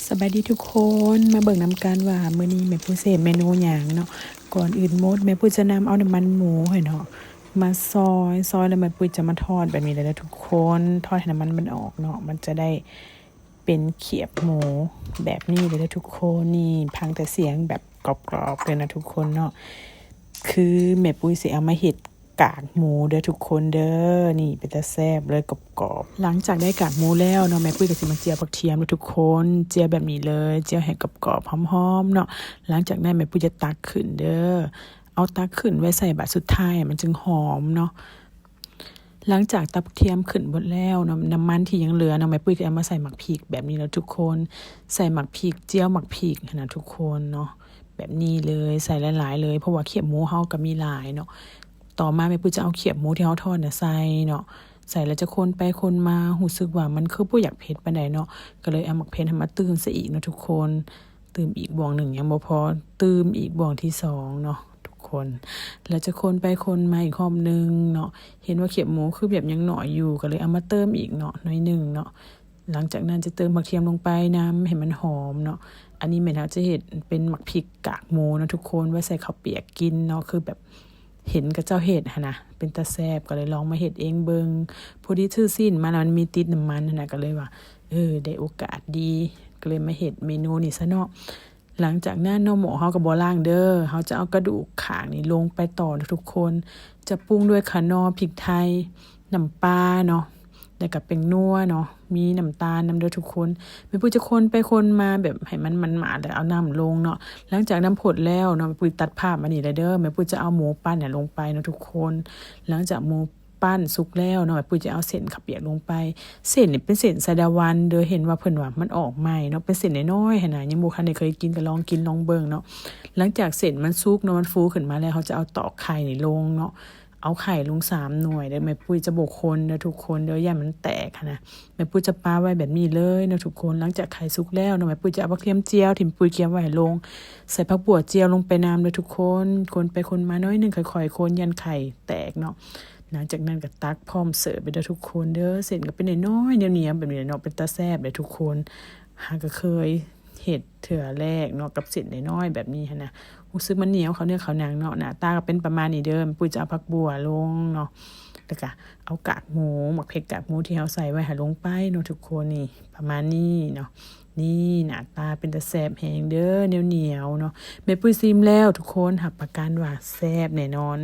ສະບາຍດີທຸກຄົນ ມາເບິ່ງນຳກັນວ່າມື້ນີ້ແມ່ປຸ້ຍຊິເຮັດເມນູຫຍັງເນາະ. ກ່ອນອື່ນໝົດ ແມ່ປຸ້ຍຈະນຳເອົານ້ຳມັນໝູຫັ້ນເນາະ ມາຊອຍ ຊອຍແລ້ວແມ່ປຸ້ຍຈະມາທອດແບບນີ້ເລີຍເດີທຸກຄົນ. ທອດໃຫ້ນ້ຳມັນມັນອອກເນາະ ມັນຈະໄດ້ເປັນຂຽບໝູແບບນີ້ເລີຍເດີທຸກຄົນ. ນີ້ຟັງແຕ່ສຽງແບບກອບໆເລີຍນະທຸກຄົນເນາະ. ຄືແມ່ປຸ້ຍຊິເອົາມາເຮັດ ກາກໝູເດີທຸກຄົນເດີ. ນີ້ເປັນຕາແຊບເລີຍ ກອບໆ. ຫຼັງຈາກໄດ້ກາກໝູແລ້ວເນາະ ແມ່ປຸ້ຍກໍຊິມາຈຽວຜັກທຽມເດີທຸກຄົນ. ຈຽວແບບນີ້ເລີຍ ຈຽວໃຫ້ກອບໆ ຫອມໆເນາະ. ຫຼັງຈາກນັ້ນແມ່ປຸ້ຍຈະຕັກຂຶ້ນເດີ ເອົາຕັກຂຶ້ນໄວ້ໃສ່ບາດສຸດທ້າຍ ມັນຈຶ່ງຫອມເນາະ. ຫຼັງຈາກຕັກຜັກທຽມຂຶ້ນໝົດແລ້ວເນາະ ນ້ຳມັນທີ່ຍັງເຫຼືອເນາະ ແມ່ປຸ້ຍກໍເອົາມາໃສ່ໝາກພິກແບບນີ້ແລ້ວທຸກຄົນ. ໃສ່ໝາກພິກ ຈຽວໝາກພິກຫັ້ນນະທຸກຄົນເນາະ ແບບນີ້ເລີຍ ໃສ່ຫຼາຍໆເລີຍ ເພາະວ່າຂຽບໝູເຮົາກໍມີຫຼາຍເນາະ. ຕໍ່ມາແມ່ປຸ້ຍຈະເອົາຂຽບໝູທີ່ເຮົາທອດນະໃສ່ເນາະ ໃສ່ແລ້ວຈະຄົນໄປຄົນມາ ຮູ້ສຶກວ່າມັນຄືບໍ່ຢາກເຜັດປານໃດເນາະ ກໍເລີຍເອົາໝາກເຜັດຫັ້ນມາຕື່ມໃສ່ອີກເນາະທຸກຄົນ. ຕື່ມອີກບ່ວງໜຶ່ງຍັງບໍ່ພໍ ຕື່ມອີກບ່ວງທີສອງເນາະທຸກຄົນ. ແລ້ວຈະຄົນໄປຄົນມາອີກຮອບໜຶ່ງເນາະ ເຫັນວ່າຂຽບໝູຄືແບບຍັງໜ້ອຍຢູ່ ກໍເລີຍເອົາມາເຕີມອີກເນາະ ໜ້ອຍໜຶ່ງເນາະ. ຫຼັງຈາກນັ້ນຈະເຕີມຜັກທຽມລົງໄປນຳໃຫ້ມັນຫອມເນາະ. ອັນນີ້ແມ່ນເຮົາຈະເຮັດເປັນໝາກພິກກາກໝູເນາະທຸກຄົນ ໄວ້ໃສ່ເຂົ້າປຽກກິນເນາະ ຄືແບບເຫັນເຂົາເຈົ້າເຮັດຫັ້ນນະ ເປັນຕາແຊບ ກໍເລີຍລອງມາເຮັດເອງເບິ່ງ. ພໍດີຊື້ຊີ້ນມາແລ້ວມັນມີຕິດນ້ຳມັນຫັ້ນນະ ກໍເລີຍວ່າ ເອີ ໄດ້ໂອກາດດີ ກໍເລີຍມາເຮັດເມນູນີ້ຊະເນາະ. ຫຼັງຈາກນັ້ນເນາະ ໝໍ້ເຮົາກໍບໍ່ລ້າງເດີ ເຮົາຈະເອົາກະດູກຂ້າງນີ້ລົງໄປຕໍ່ເນາະທຸກຄົນ. ຈະປຸງດ້ວຍຂະໜໍ່ ພິກໄທ ນ້ຳປາເນາະ ແລ້ວກໍແປ້ງນົວເນາະ ມີນ້ຳຕານນຳເດີທຸກຄົນ. ແມ່ປຸ້ຍຈະຄົນໄປຄົນມາແບບໃຫ້ມັນໝາດໆ ແລ້ວເອົານ້ຳລົງເນາະ. ຫຼັງຈາກນ້ຳຟົດແລ້ວເນາະ ແມ່ປຸ້ຍຕັດພາບມານີ້ແຫຼະເດີ ແມ່ປຸ້ຍຈະເອົາໝູປັ້ນນະລົງໄປເນາະທຸກຄົນ. ຫຼັງຈາກໝູ ປັ້ນສຸກແລ້ວເນາະ ແມ່ປຸ້ຍຈະເອົາເສັ້ນເຂົ້າປຽກລົງໄປ. ເສັ້ນນີ້ເປັນເສັ້ນສາລະວັນເດີ ເຫັນວ່າເພິ່ນວ່າມັນອອກໃໝ່ເນາະ ເປັນເສັ້ນນ້ອຍໆຫັ້ນນະ ຍັງບໍ່ທັນໄດ້ເຄີຍກິນ ກໍລອງກິນລອງເບິ່ງເນາະ. ຫຼັງຈາກເສັ້ນມັນສຸກເນາະ ມັນຟູຂຶ້ນມາແລ້ວ ເຮົາຈະເອົາຕອກໄຂ່ນີ້ລົງເນາະ ເອົາໄຂ່ລົງສາມໜ່ວຍເດີ ແມ່ປຸ້ຍຈະບໍ່ຄົນເດີທຸກຄົນເດີ ຢ້ານມັນແຕກຫັ້ນນະ. ແມ່ປຸ້ຍຈະປະໄວ້ແບບນີ້ເລີຍເນາະທຸກຄົນ. ຫຼັງຈາກໄຂ່ສຸກແລ້ວເນາະ ແມ່ປຸ້ຍຈະເອົາຜັກທຽມຈຽວທີ່ແມ່ປຸ້ຍກຽມໄວ້ໃຫ້ລົງ ໃສ່ຜັກບົວຈຽວລົງໄປນຳເດີທຸກຄົນ. ຄົນໄປຄົນມາໜ້ອຍໜຶ່ງ ຄ່ອຍໆຄົນ ຢ້ານໄຂ່ແຕກເນາະ. ຫຼັງຈາກນັ້ນກໍຕັກພ້ອມເສີບເລີຍເດີທຸກຄົນເດີ. ເສັ້ນກໍເປັນນ້ອຍໆ ໜຽວໆແບບນີ້ແຫຼະເນາະ ເປັນຕາແຊບເລີຍທຸກຄົນ. ຫາກໍເຄີຍເຮັດເທື່ອແລກເນາະ ກັບເສັ້ນນ້ອຍໆແບບນີ້ຫັ້ນນະ ຮູ້ສຶກມັນໜຽວເຂົ້າເນື້ອເຂົ້າໜັງເນາະ. ໜ້າຕາກໍເປັນປະມານນີ້ເດີ ແມ່ປຸ້ຍຈະເອົາຜັກບົວລົງເນາະ ແລ້ວກໍເອົາກາກໝູ ໝາກເຜັດກາກໝູທີ່ເຮົາໃສ່ໄວ້ຫັ້ນລົງໄປເນາະທຸກຄົນ. ນີ້ປະມານນີ້ເນາະ ນີ້ໜ້າຕາເປັນຕາແຊບແຮງເດີ ໜຽວໆເນາະ. ແມ່ປຸ້ຍຊີມແລ້ວທຸກຄົນ ຮັບປະກັນວ່າແຊບແນ່ນອນ.